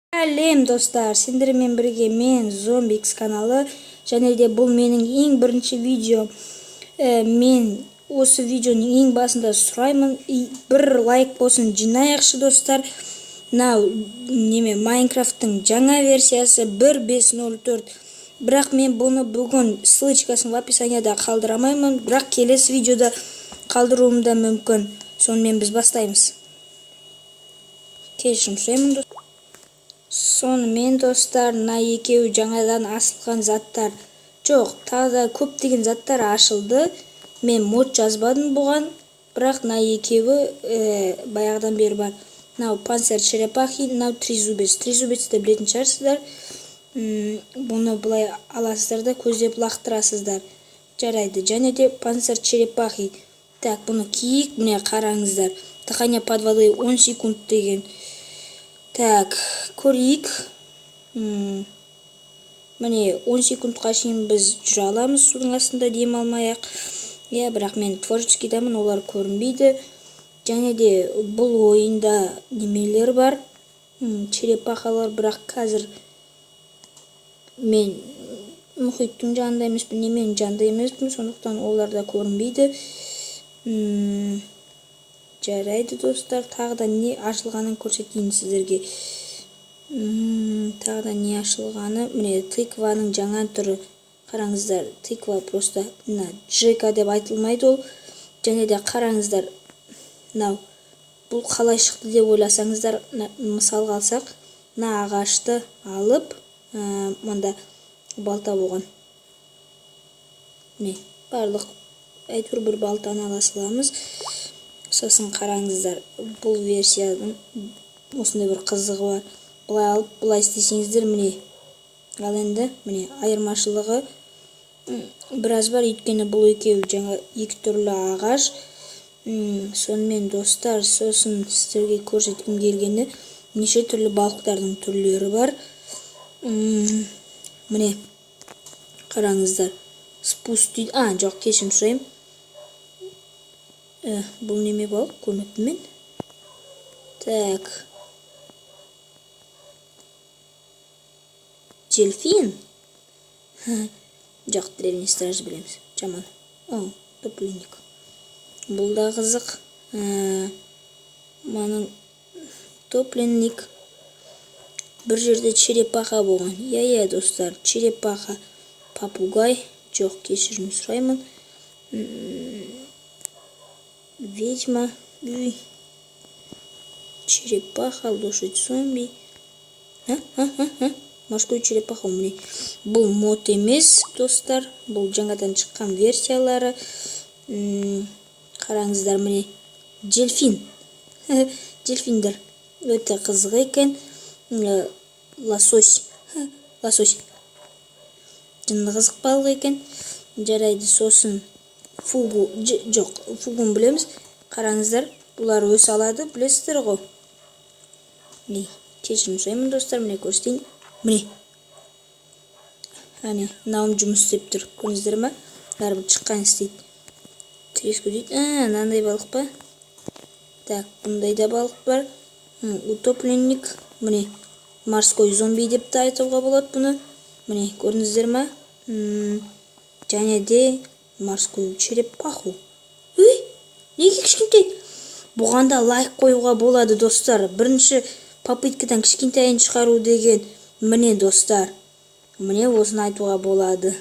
Сәлем, достар! Сендермен бірге мен, Зомбикс каналы, және де бұл менің ең бірінші видео. Мен осы видеоның ең басында сұраймын, бір лайк болсын жинайықшы, достар. Мынау неме, Майнкрафттың жаңа версиясы 1.5.04. Бірақ мен бұны бүгін ссылочкасын в описанияда қалдырамаймын, бірақ келесі видеода қалдыруым да мүмкін. Сонымен, біз бастаймыз. Кешірім сұраймын, достар. Сонымен, достар, мына екеуі жаңадан ашылған заттар. Жоқ, тағы да көптеген заттар ашылды. Мен мод жазбадым бұған, бірақ мына екеуі баяғыдан бері бар. Мынау панцирь черепахи, мынау трезубец. Трезубецті білетін шығарсыздар. Бұны былай аласыздар да, көздеп лақтырасыздар. Жарайды, және де панцирь черепахи. Так, бұны киік, міне, қараңыздар. Дыхание под водой 10 секунд деген. Так, көрейік. Міне, 10 секундқа шейін біз жүре аламыз судың астында дем алмай ақ. Иә, бірақ мен творческийдамын, олар көрінбейді. Және де бұл ойында немелер бар. Черепахалар, бірақ қазір мен мұхиттың жанында емеспін, неменің жанында емеспін, сондықтан олар да көрінбейді. Жарайды, достар, тағы да не ашылғанын көрсетейін сіздерге. Тағы да не ашылғаны? Міне, тыкваның жаңа түрі. Қараңыздар, тыква просто мына Джека деп айтылмайды ол. Және де қараңыздар, мынау бұл қалай шықты деп ойласаңыздар, мысалға алсақ, мына ағашты алып, мында балта болған. Міне, барлық әйтеуір бір балтаны ала саламыз. Сосын қараңыздар, бұл версияның осындай бір қызығы бар. Былай алып, былай істесеңіздер, міне. Ал енді, міне, айырмашылығы біраз бар, өйткені бұл екеуі жаңа екі түрлі ағаш. Сонымен, достар, сосын сіздерге көрсеткім келгені, неше түрлі балықтардың түрлері бар. Міне, қараңыздар, спуск дейді. А, жоқ, кешірім сұраймын. Бұл неме балық, көрмеппін мен. Так, дельфин. Жоқ, древний страж білеміз, жаман. О, утопленник, бұл да қызық. Маның утопленник. Бір жерде черепаха болған. Иә, достар, черепаха, попугай. Жоқ, кешірім сұраймын. Ведьма, үй, черепаха, лошадь зомби, морской черепаха. Міне, бұл мод емес, достар, бұл жаңадан шыққан версиялары. Қараңыздар, міне, дельфин. Дельфиндер өте қызық екен. Лосось, лосось жынды қызық балық екен. Жарайды, сосын фугу. Жоқ, фугуны білеміз. Қараңыздар, бұлар өсе алады, білесіздер ғой. Міне, кешірім сұраймын, достар, міне, көрсетейін. Міне, әне, мынауым жұмыс істеп тұр, көрдіңіздер ма? Бәрібір шыққан істейді. Треску дейді. А, мынандай балық па? Так, бұндай да балық бар. Утопленник. Міне, морской зомби деп те айтуға болады бұны. Міне, көрдіңіздер ма? Және де морскую черепаху. Үй, неге кішкентай? Бұған да лайк қоюға болады, достар. Бірінші попыткадан кішкентайын шығару деген, міне, достар, міне, осыны айтуға болады.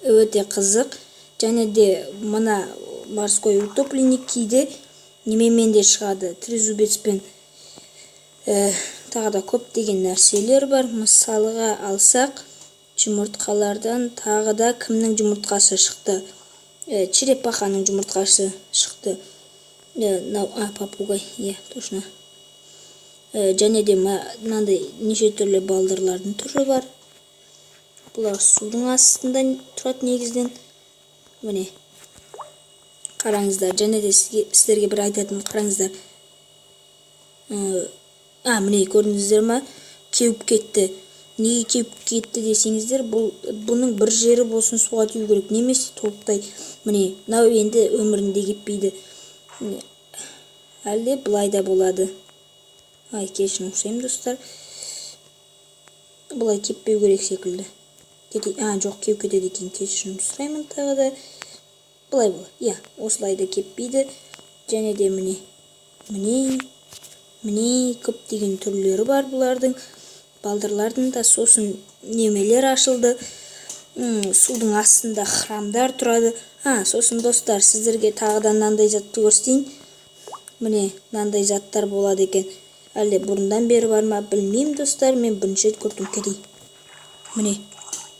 Өте қызық. Және де мына морской утопленник кейде немемен де шығады, трезубецпен. Тағы да көптеген нәрселер бар. Мысалға алсақ, жұмыртқалардан тағы да кімнің жұмыртқасы шықты? Черепаханың жұмыртқасы шықты. Мынау, а, попугай, иә, точно. Және де мынандай неше түрлі балдырлардың түрі бар. Бұлар судың астында тұрады негізінен. Міне, қараңыздар. Және де сіздерге бір айтатыным, қараңыздар. А, міне, көрдіңіздер ма, кеуіп кетті. Неге кеуіп кетті десеңіздер, бұл бұның бір жері болсын суға тию керек немесе толықтай. Міне, мынау енді өмірінде кеппейді. Әлде былай да болады. Ай, кешірім сұраймын, достар. Бұлай кеппеу керек секілді. А, жоқ, кеуіп кетеді екен. Кешірім сұраймын тағы да. Былай болады. Иә, осылай да кеппейді. Және де міне, міне, міне, көптеген түрлері бар бұлардың, балдырлардың да. Сосын немелер ашылды. Судың астында храмдар тұрады. А, сосын, достар, сіздерге тағы да мынандай затты көрсетейін. Міне, мынандай заттар болады екен. Әлде бұрындан бері бар ма, білмеймін, достар, мен бірінші рет көрдім. Кедей, міне,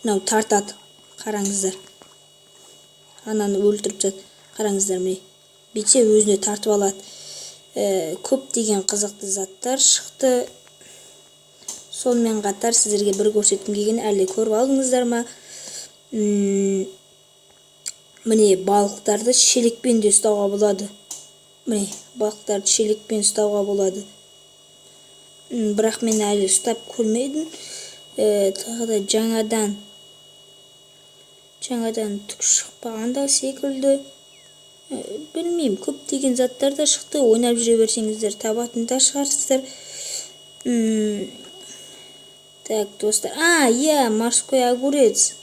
мынау тартады, қараңыздар. Ананы өлтіріп тастады, қараңыздар. Міне, бүйтсе, өзіне тартып алады. Көптеген қызықты заттар шықты. Сонымен қатар сіздерге бір көрсеткім келген, әлде көріп алдыңыздар ма? Міне, балықтарды шелекпен де ұстауға болады. Міне, балықтарды шелекпен ұстауға болады. Бірақ мен әлі ұстап көрмедім. Тағы да жаңадан түк шықпаған да секілді. Білмеймін, көптеген заттар да шықты. Ойнап жүре берсеңіздер, табатын да шығарсыздар. Так, достар, а, иә, морской огурец,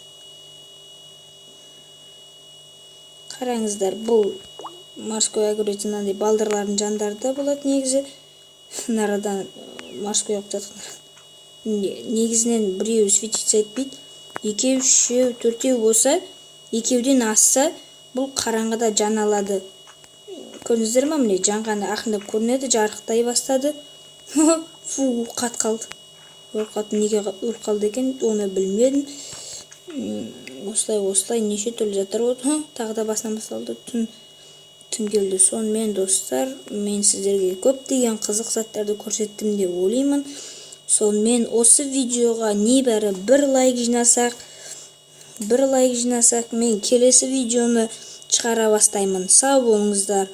қараңыздар. Бұл морской огурец мынандай балдырлардың жандарында болады негізі. Нарадан морской қылып жатқан. Негізінен біреуі светиться етпейді. Екеу, үшеу, төртеу болса, екеуден асса, бұл қараңғыда жана алады. Көрдіңіздер ма? Міне, жанғаны ақырындап көрінеді, жарықтай бастады. Фу, қат қалды, өліп қалды. Неге өліп қалды екен, оны білмедім. Осылай, осылай неше түрлі заттар болды. Тағы да басынан басталды, түн келді. Сонымен, достар, мен сіздерге көптеген қызық заттарды көрсеттім деп ойлаймын. Сонымен, осы видеоға небәрі бір лайк жинасақ, бір лайк жинасақ, мен келесі видеоны шығара бастаймын. Сау болыңыздар.